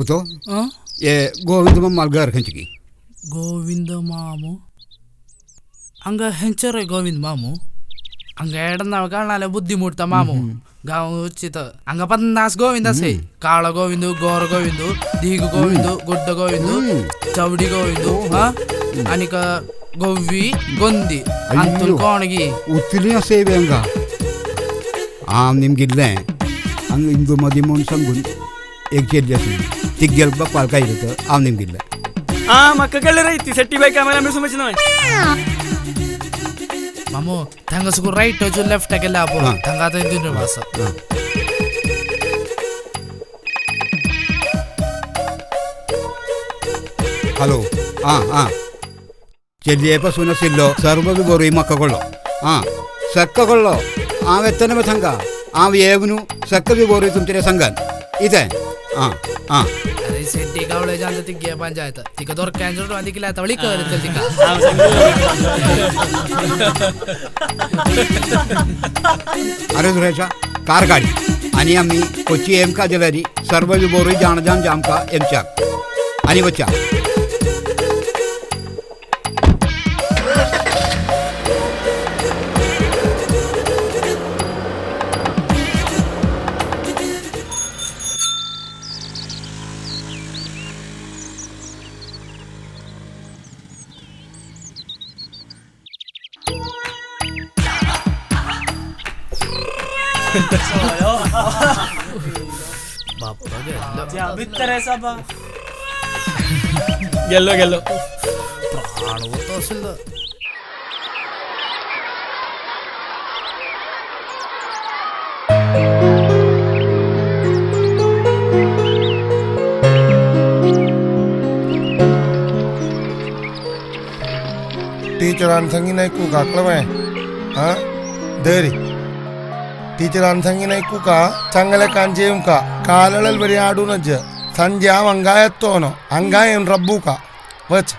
पुतो ये गोविंद मामाल घर खंयची की? गोविंद मामू हांगा हेंचे रे गोविंद मामू हांगा एड काळणाले बुद्धी मोडता मामू गांव उचित हांगा 50 गोविंद असे काळो गोविंद गोर गोविंद दीग गोविंद गुड्ड गोविंद चवडी गोविंद हा आनीक गोवी गोंदी अंतुल कोणगी उतली असे हांगा आम निमगिल्लें हांगा हिंदू मदीं म्हूण सांगून एक चेडली आसली ती गेल पालका येयलो तर हांव निमगिल्लें. आ म्हाका कळ्ळें रे ती सेट्टी बाय कॅमेरा मी समज न्हय मामू थांगा सुकू राईट वचून लेफ्ट केला आपण थांगा आता इंजिन आसा. हॅलो आं आं चेडये पासून आशिल्लो सर्व बरोय म्हाका कळ्ळो आं सक्क कळ्ळो हांव येतना मागीर सांगा हांव येवन सक्क बी बरोय तुमचे सांगान इतें आं आं. अरे सेट्टी गावळे जाण ती गे पंचायत तिका दोरक्यांचो आनी तवळी कर तिका. अरे सुरेशा कार गाडी आनी आमी कोची एमका दिल्यारी सर्व बी बरोय जाण जाण आमकां एमच्याक आनी वच्चा. गेलो गेलो प्राण होत असेल. टीचरान सांगी नाही कुका कळवें हां धरी टीचरान सांगी नाही कुका चांगले कांचे का कालळल बरी आडूनच संजे हांव हांगा येतो न्हू हांगा येवन रब्बू का वच.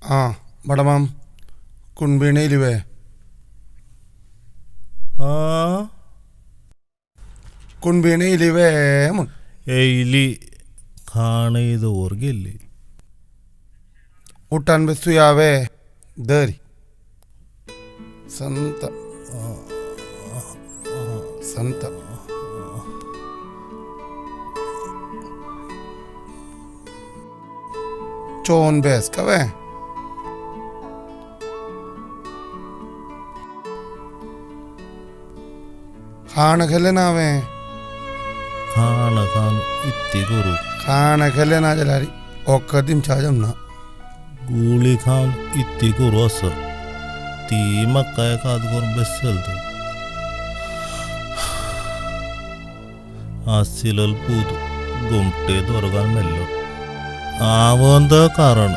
हां बडमाम कुणबीण येयली वे? आं कुणबीण येयली वे म्हूण येयली खाण दवर गेल्ली. उठान बसुया वे दरी संत संत चोन बेस कवे खाण खेले ना वे? खाण खाण इत्ती करू खाण खेले ना जाल्यार ओकर दिमचा जमना. गुळी खावन इत्ती करू असो ती म्हाका एकाद करून बेसल तूं आसिलल पूत गोमटे दोरगान मेल्लो आवंद कारण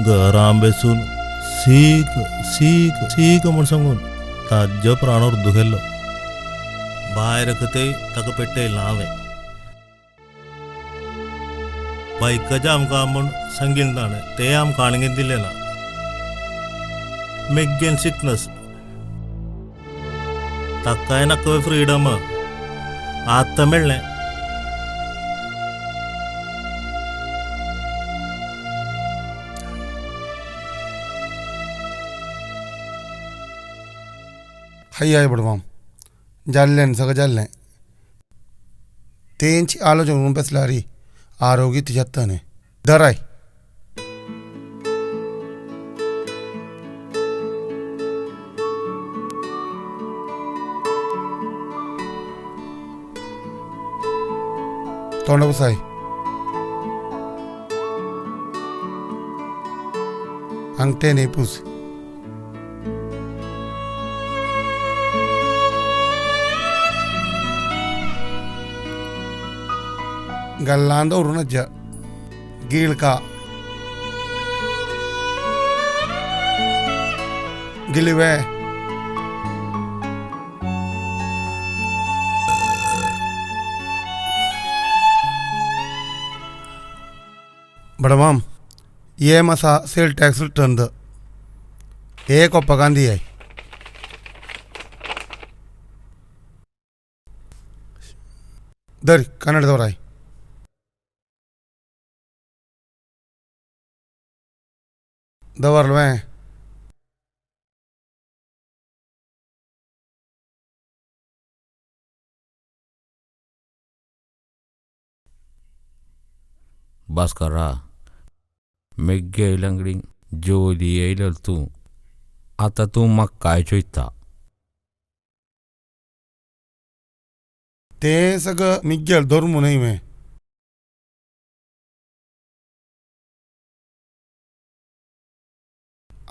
घरां बेसून सीक सीक सीक म्हूण सांगून ताज्जो प्राण अर्दू केल्लो. भायर खंय ताका पेटयला हांवें बायकाचें आमकां म्हूण सांगिल्लें ताणें तें आमकां आणगेन दिलें ना. मेग्गेन सिकनस ताकाय नाका फ्रिडम आतां मेळ्ळें. हय हय बडमाम जाल्लें सगळें जाल्लें तेंची आलोचना बसल्यारी आरोग्य तिच्यात न्ही दराय तोंड बसाय अंगठे नाही पूस गल्लांद उरुनज्ज गीळका गिलिवे बडमाम ये मसा सेल टॅक्स रिटर्न the एक गांधी आहे दर कन्नड दवर दवरलवें ಭಾಸ್ಕರ मेग्गे जोली येयलो तूं आतां तूं म्हाका चोयता. तें सगळं मिग्गेल धर्म न्हय में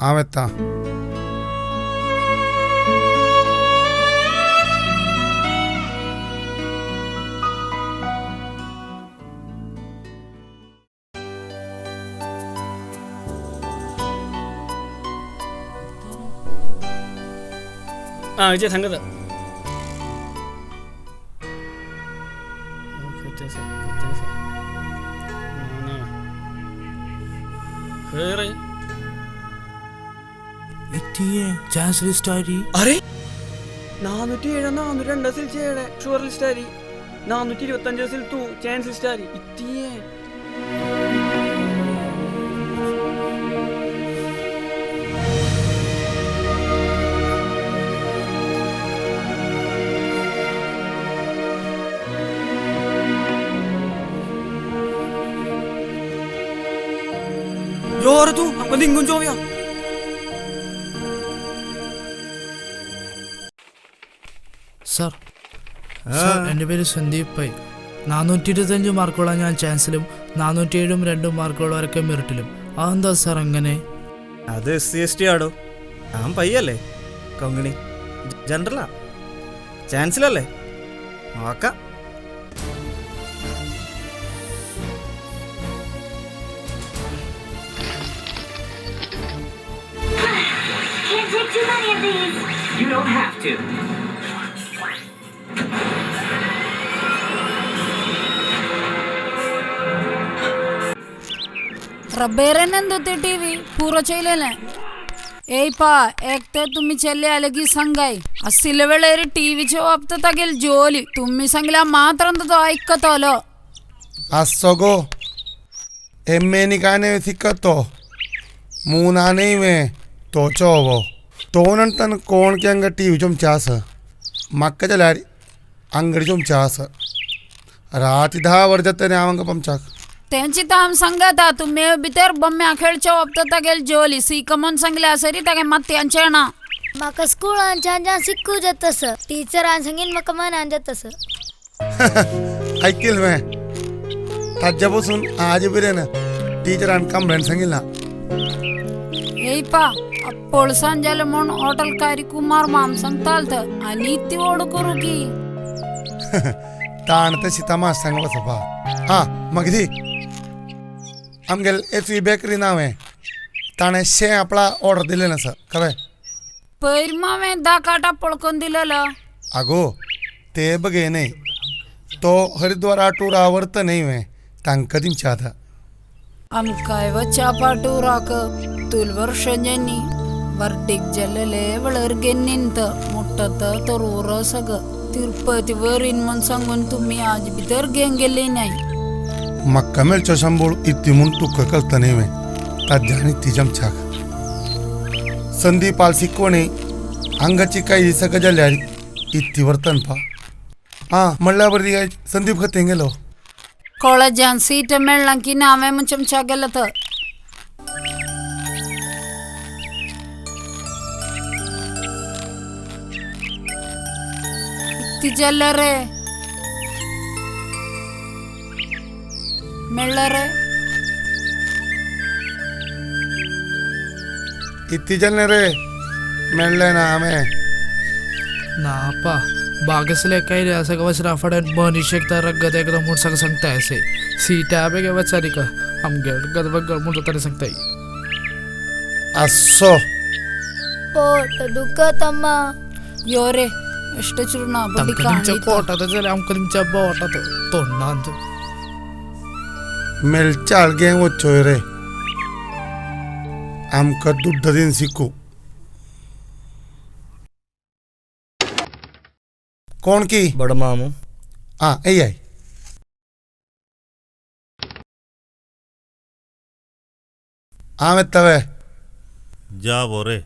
हांव येता. हा विजय सांगत ചാൻസ് ലിസ്റ്റ് ആയി. അരെ 407 402 സിൽ ചെയ്യണേ ഷുവർ ലിസ്റ്റ് ആയി. 425 സിൽ തൂ ചാൻസ് ലിസ്റ്റ് ആയി. ഇത്തിയേ जोर तू हमको लिंगुन जोव्या. സർ സർ എൻ്റെ പേര് സന്ദീപ് പൈ. 425 മാർക്കോളം ഞാൻ ചാൻസിലും 407 2 മാർക്കോളം വരൊക്കെ മെറിറ്റിലും. അതെന്താ സാർ അങ്ങനെ? അത് SC ST ആടോ. ഞാൻ പയ്യല്ലേ, കൊങ്ങിണി ജനറലാ, ചാൻസിലല്ലേ, നോക്കാം. Can't take too many of these. You don't have to. रब्बेरेनंद ते टीव्ही पूरा चैलेले ಏಯ್ಪಾ ಏಕ್ತೆ ತುಮ್ಮಿ ಚೆಲ್ಲೆ ಅಲಗಿ ಸಂಗಾಯ್ ಅಸಿಲವೆಳೇರಿ ಟಿವಿ ಚೋ ಅಪ್ತ ತಗೆಲ್ ಜೋಲಿ ತುಮ್ಮಿ ಸಂಗಲ ಮಾತ್ರ ಐಕ್ಕತೋಲೋ ಅಸ್ಸಗೋ ಎಮ್ಮೇನಿಕಾನೆ ಸಿಕ್ಕತ್ತೋ ಮೂನಾನೇ ಇವೆ ತೋಚೋವೋ ತೋನಂತನ ಕೋಣಕ್ಕೆ ಹಂಗ ಟಿವಿ ಚೊಮ್ ಚಾಸ ಮಕ್ಕ ಚಲಾರಿ ಅಂಗಡಿ ಚೊಮ್ ಚಾಸ ರಾತಿ 10 वर्जते आವಂಗ ಪಂಚಾಕ್ तेंची ताम संगता तुम्ही भितर बम्म्या खेळचो वक्त तागेल जोली सीकमोन सांगल्या सरी तागे मात्यांचें ना. म्हाका स्कुलान छान शिकू जातस टिचरान सांगीन म्हाका मनान जातस. ऐकील में ताज्या बसून आज बिरेन टिचरान कंप्लेंट सांगिल ना. येयपा पोळसान जालें म्हूण हॉटेलकारी कुमार माम सांगताल तर आनी ती ओड करू की ताण ते सीतामा सांग बसपा. हां मागीर दी आमगेल एच वी बेकरी नांव आहे ताणें शें आपला ऑर्डर दिलें ना सर खरें. पयर मावें 10 काटा पळकोन दिलेलो. आगो ते बघे न्हय तो हरिद्वारा टूर आवडत न्हय वें तांकां दिवचें आतां. आमकांय वचपा टुराक तुलवर शंजनी वर्टीक जालेले वळर गेन्नींत मुट्टत तरूर सग तिरुपती वरीन म्हूण सांगून तुमी आज भितर घेवन गेली न्हय. म्हाका मेळचो शंबूळ इत्ती म्हूण तुका कळटा न्हय वें ताज्या आनी तिज्या आमच्याक संदीपाल शिकवणी अंगाची काही सगळं जाल्यार इत्ती वर्तन पा. हा म्हणल्यार बरी संदीप खतें गेलो. कॉलेजान सीट मेळ्ळां की नांवें मुंचमच्या गेलं तर. इत्ती जाल्ले रे मेळ्ळा रे. इत्ती जाल्ले रे मेळ्ळें ना हांवें. नापा बागसले काही असं का वचना फडन बनी शकता रगत एकदम म्हणून सगळं सांगताय असे सीटा बेगे वचारी का आमगे गदबगड म्हणतो तरी सांगताय. असो पोट दुखत अम्मा. यो रे ಎಷ್ಟು ಚೂರ್ಣ ಬಡ್ಡಿ तुमच्या पोटात जाल्यार आमकां तुमच्या बोटात तोंडांत. मेळच्या गे वचोय रे आमकां दुड्ड दिन शिकू. कोण की बड़ मामू. हाँ ए आई. हांव येता जा बोरे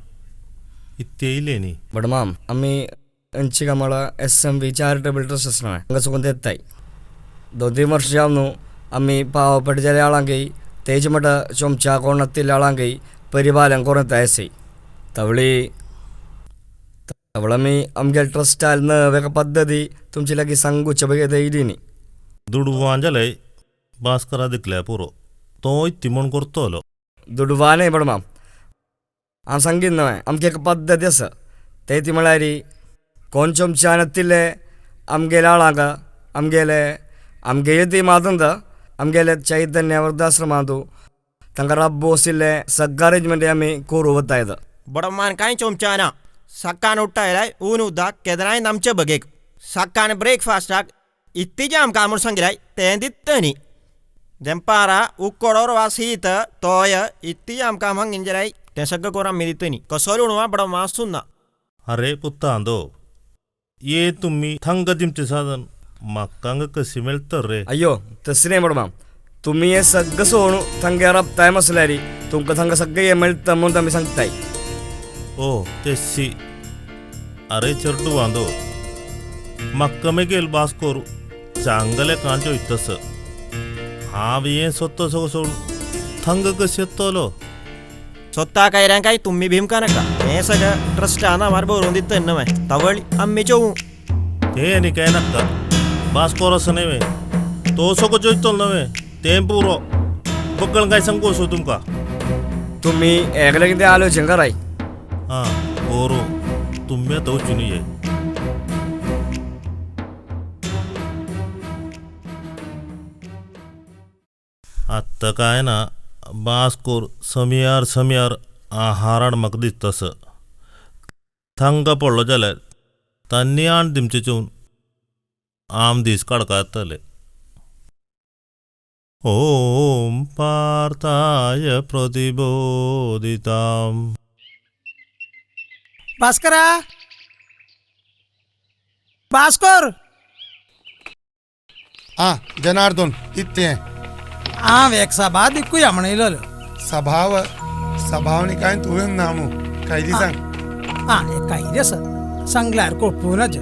इत्ते येयले न्ही. बड माम आमी अंचिकामाळा SMV charitable trust आसना हांगा चुकून येताय. 2-3 वर्ष जावन आमी पावपट जाले आळांकय तेज मठ चोमच्या कोणतील आळांकय परिपालन कोरता आसय. तवळी तवळ आमी आमगे ट्रस्टाल नवे पद्दती तुमचे लागीं सांगूचे बगे येयली न्ही. दुडवान जाल्यार भास्करा दिकल्या पुरो तो इत्ती म्हूण करतलो. दुडवा न्हय बडमाम हांव सांगीन न्हय आमची एक पद्दती आसा ते ती म्हळ्यार कोण चमच्यान येतिल्ले आमगेल्या आळांक आमगेले आमगे ती मातंत आमगेले चैतन्य वृद्धाश्रमांतू तांकां रब्बो आशिल्ले सगळें अरेंजमेंट आमी करूं वतायत. बडमान कांय चोमच्याना सकाळ उठ्ठाय ऊन उदक केदनाय आमचे बगेक सकाळ ब्रेकफास्टाक इत्तीजे आमकां म्हूण सांगिलाय तें दित्त न्ही. देंपारा उकडोर वा शीत तोय इत्ती आमकां हांग जाल्यार तें सगळें करून आमी दित्त न्ही. कसोय उणवा बडमा सुन्ना. अरे पुत्तांदो ये तुम्ही थंग दिमचे साधन म्हाका हांगा कशी मेळत रे. अय्यो तशें न्हय बडमाम तुमी हें सगळें सोडून थंगे राबताय मसल्यार तुमकां थंगा सगळें हें मेळटा म्हूण आमी सांगताय. ओ तेशी. अरे चेडू वांदो म्हाका मेगेल भास्कर चांगले कांचो इतस हांव हें सोदतो सगळो सोडून थंग कशें येतलो. स्वता कायऱ्यां काय तुम्ही भीमका नाका हें सगळें ट्रस्टान आमार बरोवन दित्त न्हय तवळ आमी चोवूं. तें आनी काय नाका भास्कर असो न्हय तो सगळो चोयतलो न्हय तें पुरो बगळ काय सांगू असो तुमकां. तुमी एकले कितें आलोचन कराय. आं बरो तुमी आतां वचून ये. आत्तां काय ना भास्कर समियार समियार आहारान म्हाका दिसता तसो थंगा पडलो जाल्यार तान्नी आण दिमचे चोवन आम दीस काडका येतले. ओम पार्थाय प्रतिबोधिताम. भास्करा भास्कर. आं जनार्दन इत्तें हांव एक सभा दिकूया म्हण येयलो. सभाव सभाव न्ही कांय तुवें ना मू कांय दी सांग. आं एक कांय आसा सांगल्यार कोपूं नज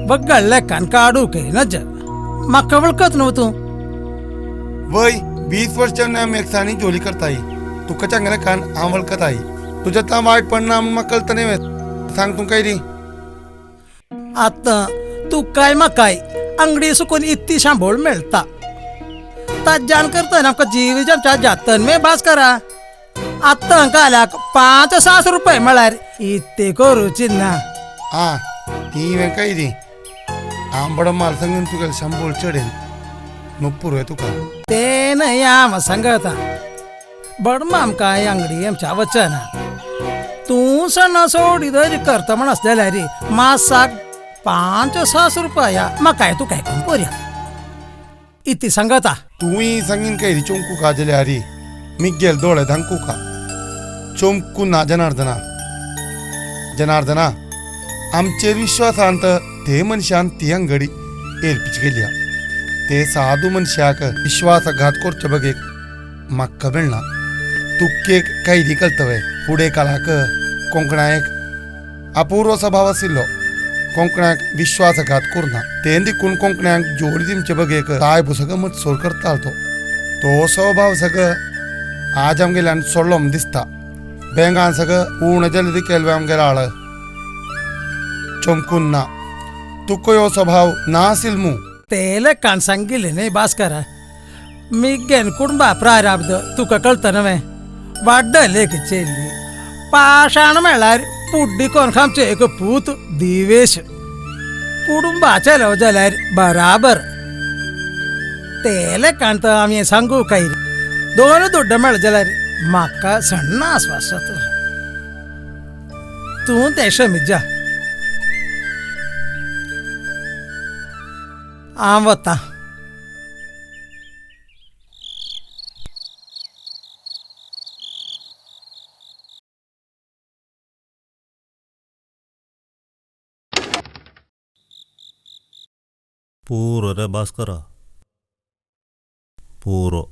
बग्गळ लेखान काडूंक नज म्हाका वळखत न्हू तूं. वय 20 वर्षां मेकसांनी जोली करताय तुका चांगले कान हांव वळखताय. तुज्या तां वायट पडना म्हूण म्हाका कळटा न्ही. सांग तूं काय री. आतां तूं काय म्हाकाय अंगडी सुकून इत्ती शांबोळ मेळटा ताज्यान करतना आमकां जीव आमच्या जातन मे भास्करा. आतां काल्याक 5-6 रुपये म्हळ्यार इत्ते करूची ना. आं ती काय री हांव बडो माल सांगून तुगेले शांबोळ चडेन न्हू पुरो तुका. तें न्हय हांव सांगता बडमाम काय अंगडी आमच्या वचना तूं सणा सोडी दरी करता म्हण आसलें जाल्यार मासाक 5-6 रुपया म्हाकाय तूं काय करून पोरया इती सांगता. तूंय सांगीन काय री चोमकू का जाल्यार मिगेल दोळे धांकू का चोमकू ना जनार्दना. जनार्दना आमचेर विश्वासांत ते मनशान ती अंगडी एरपीच गेल्या. ते साधू मनशाक विश्वासघात करचे बगेक म्हाका मेळना. तुकेक कैदी कळतवे फुडें काळाक कोंकणाक अपूर्व स्वभाव आशिल्लो. कोंकण्याक विश्वासघात करना तें दिकून कोंकण्याक जोडी दिमचे बगेक ताय पुसग मत्सोर करतालो तो. तो स्वभाव सग आज आमगेल्यान सोडलो म्हूण दिसता. बँगान सग उण जाले केल्वे आमगेलो आळ चमकून ना. तुका ह्यो स्वभाव ना आसिल मू. तेले कान सांगिल्ले न्ही भास्करा, मिगेन कुटुंबा प्रारब्ध तुका कळटा न्हय. वाड्डले चेल्ली पाषाण म्हळ्यार पुड्डी कोण आमचे एक पूत दिवेश. कुटुंबाचे लो जाल्यार बराबर तेले कान तर आमी सांगू काय दोन दुड्ड मेळ जाल्यार म्हाका सण्ण आस्वास. तूं तें क्षमीत जा, हांव वता. पुरो रे भास्करा, पुरो.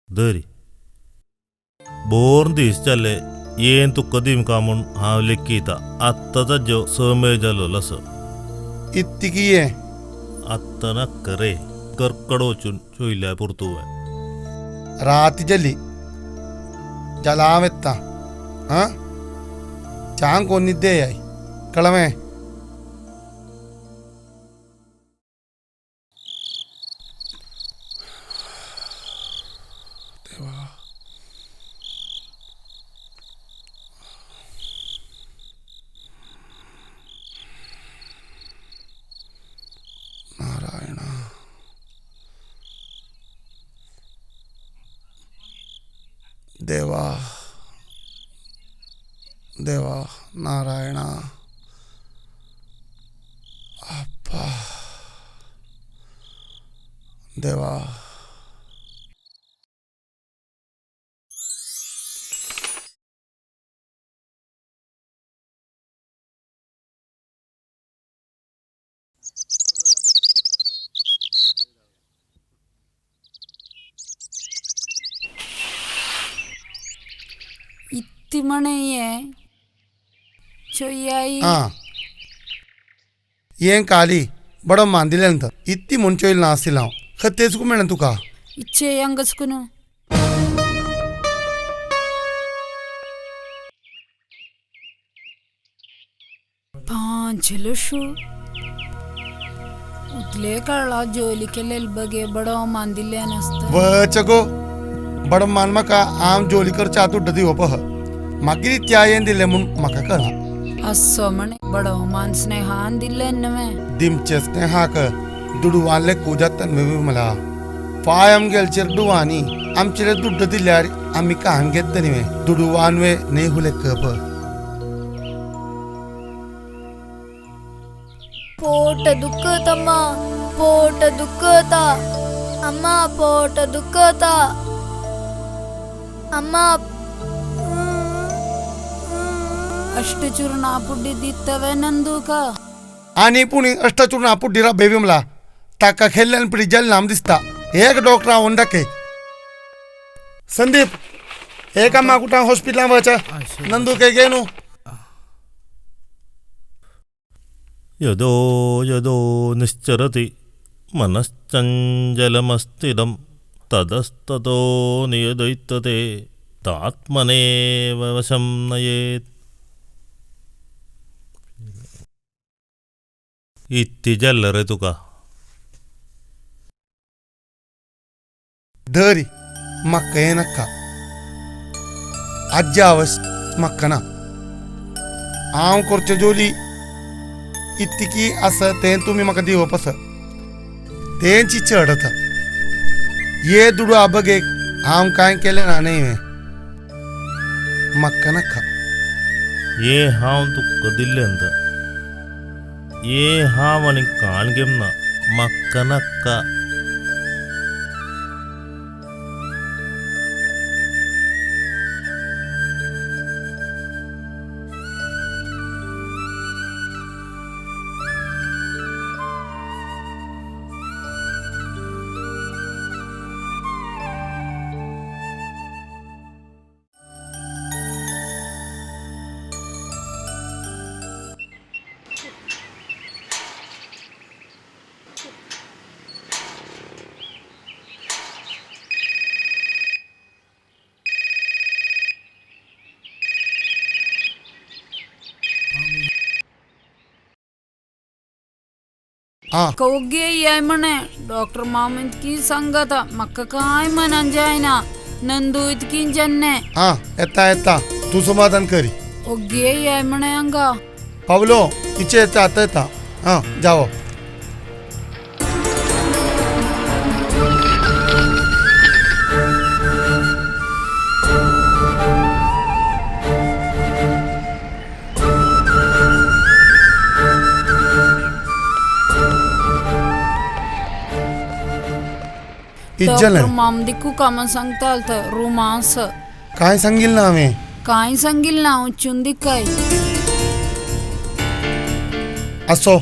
दरी बोर दीस जाले येन तुका दिमका म्हूण हांव लेखिता. आत्तां ताज्यो 6 म्हयने जालो लस. इतकी ये आत्तां नाका रे, करकड वचून चोयल्या पुरतो. रात जाली जाला हांव येता. आं चांग कोण न्हिदे याय कळमें. नारायण देवा देवा नारायणा अप्पा देवा. इत्ती चोयाई. आं यें काली बडो मान दिलें तर इत्ती म्हूण चोयल ना आशिल्लें हांव. खतेच मेळ्ळें तुका. इच्छे अंगच कुनू. पांचलशू उतले काळा जोली केलेल बगे बडो मान दिले नासता. वचगो बडो मान म्हाका आम जोली करच्या दुड्ड दिवप मागीर त्या येन दिलें म्हूण म्हाका कळना. असो म्हणे बडो मान स्नेहान दिले न्हय. दिमचे स्नेहाक दुडवानले कुजात मला पाय आमगेलचेर दुवानी आमचेर दुड्ड दिल्यार आमी कान घेत न्ही दुडवानवे न्ही हुले कप. पोट दुखत अम्मा, पोट दुखता अम्मा, पोट दुखता अम्मा. अष्टचूर्ण पुड्डी दितवे नंदूका. आनी पुणी अष्टचूर्ण पुड्डी रा बेबीमला ताका खेल्ल्यान पिडी जल नाम दिसता. एक डॉक्टर आवन दाखय. संदीप एक अम्मा कुठं हॉस्पिटलां वच नंदू काय घे न्हू. यदो यदो निश्चरति मनश्चञ्चलमस्थिरं ततस्ततो नियदैतते तात्मनेव वशं नयेत्. इत्ती जाल्लें रे तुका. धरी म्हाका हें नाका. आज्या आवस म्हाका ना. हांव करच्यो जोली इतकी आसा तें तुमी म्हाका दिवप आसा तेंची चड आतां. ये दुडू आबगेक हांव कांय केलें ना न्ही हांवें. म्हाका नाका. ये हांव तुका दिल्लें तर ये हांव आनी काण घेवना. म्हाका नाका. कौगे याय म्हणे डॉक्टर माम इतकी सांगता म्हाका काय मनान जायना नंदू इतकी जन्ने. हा येता येता तू समाधान करी. ओगे याय म्हणे हांगा. पावलो इचे येता आता येता. हा जावो. डॉक्टर माम दिकू कामा सांगताल तर रोमांस. काय सांगील ना आम्ही? काय सांगील ना उचून दिकाय. असो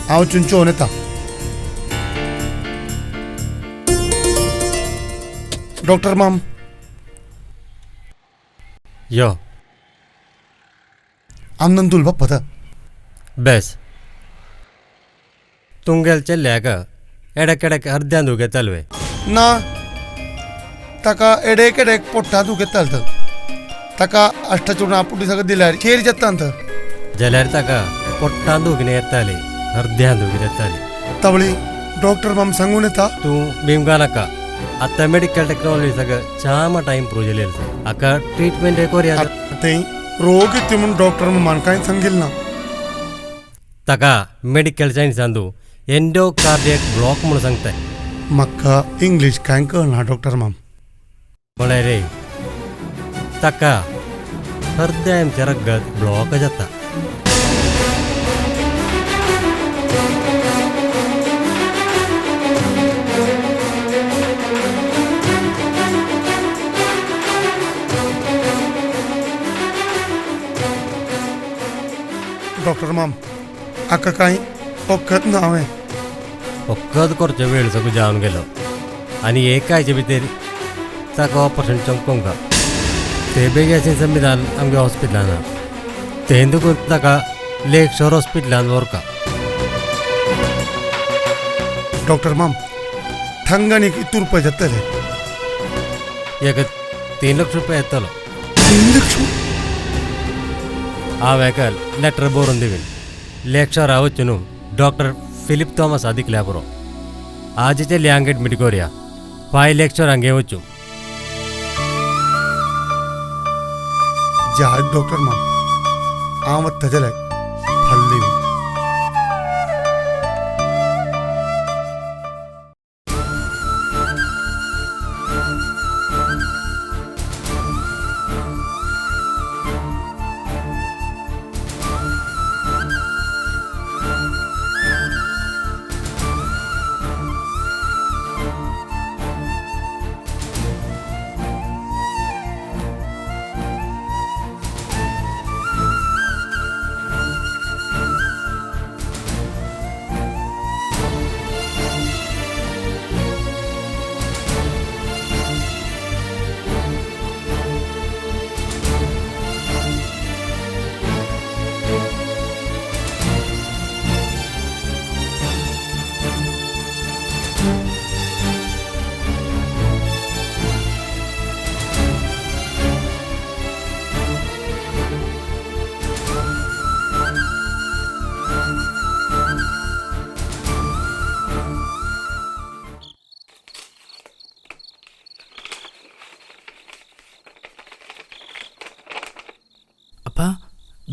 हांव चुंचोन येता. डॉक्टर माम यो आम नंदुल बाप्पा. बेस तुंगेल चेल्ल्याक एडक एडक अर्द्यान दुखेतालवे? ना ताका एडेक एडेक पोट्टा दुखेताल तर ताका अष्टचूर्ण पुटी सगळं दिल्यार चेर जाता तर. जाल्यार ताका पोट्टान दुखणे येताली अर्द्यान दुखी येताली. तवळी डॉक्टर माम सांगून येता. तूं बिमगा नाका. आतां मेडिकल टेक्नॉलॉजी सगळं चामा इम्प्रूव जाली आका ट्रिटमेंट कोरया. ते रोग येते म्हणून डॉक्टर मामान कांय सांगील ना. ताका मेडिकल सायन्सान तूं एंडोकार्डियक ब्लॉक म्हणून सांगताय. म्हाका इंग्लीश कांय कळना डॉक्टर माम. म्हळ्यार रे ताका हृदयाचें रगत ब्लॉक जाता. डॉक्टर माम आका कांय वखद ना हांवें. वखद करचो वेळ सगळो जावन गेलो आनी एक आयचे भितर ताका ऑपरेशन चमकोंक ते बेगीन संविधान आमगे हॉस्पिटलान तें देखून ताका लेक शोर हॉस्पिटलान व्हरका. डॉक्टर माम थंगानी कितू रुपया जातले? एक 3 लाख रुपया येतलो. 3 लाख? हांव एका लेटर बरोवन दिवीन. लेक शोरा वचून न्हू डॉक्टर फिलिप थॉमस आदिकल्या पुरो. आजचे हांगा एडमीट करुया. 5 लेक्चर हांगे वचूं. जाय डॉक्टर माम हांव वता जाल्यार फाल्यां.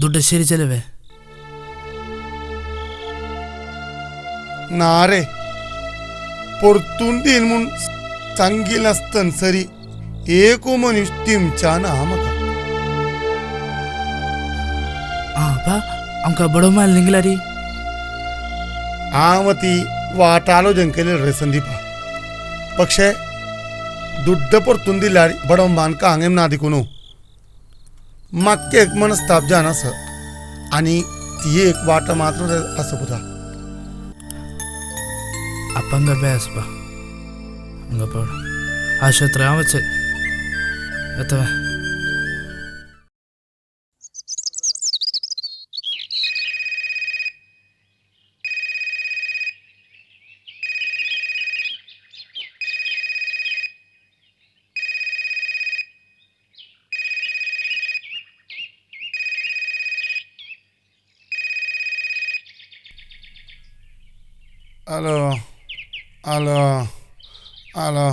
ದುಡ್ಡು ಸೇರಿ ಚೆಲುವೆ ना रे परतून दीन म्हूण सांगील आसतन सरी एको मनीस टिमच्या ना म्हाका. आपा आमकां बडो माल निघला रे. हांव ती वाटालो जंकेले रे संदीपा. पक्षे दुड्ड परतून दिल्यार बडो मान का हांगेम ना देखून म्हाका एक मनस्ताप जावन आसा आनी ती एक वाट मात्र आसा पुता. ಅಪ್ಪಂಗ ಬೇಸ್ ಬಾ ಹಂಗ ಪಡ ಆಶೋತ್ರ ವಚ್ಚ ಅಥವಾ Hello hello hello.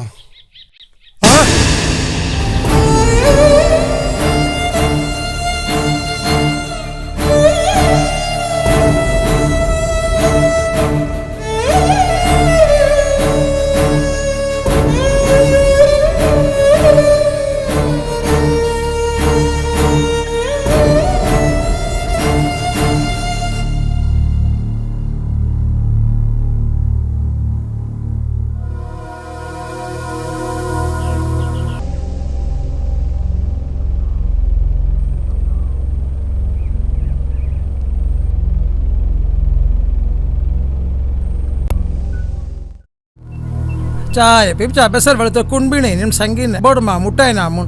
चाय पिपचा बेसर वेळ तर कुणबी नाही संगीन बोडमा मुठाय ना म्हूण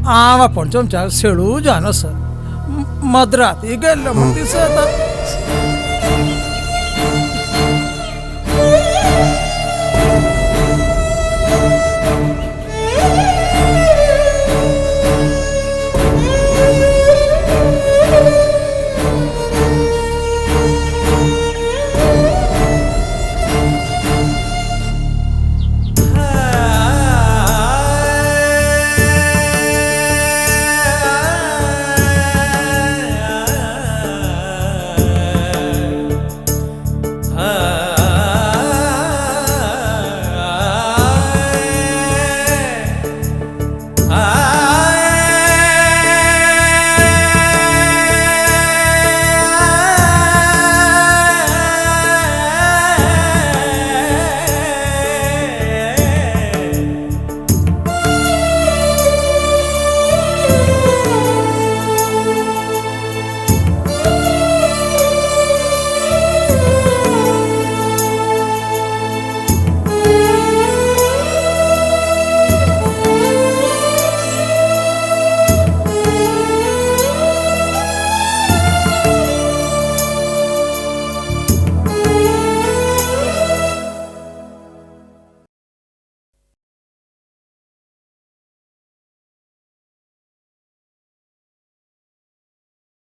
हांव आपूण चमचा सेळू जान सर मद्रात गेल्लो म्हूण दिसता.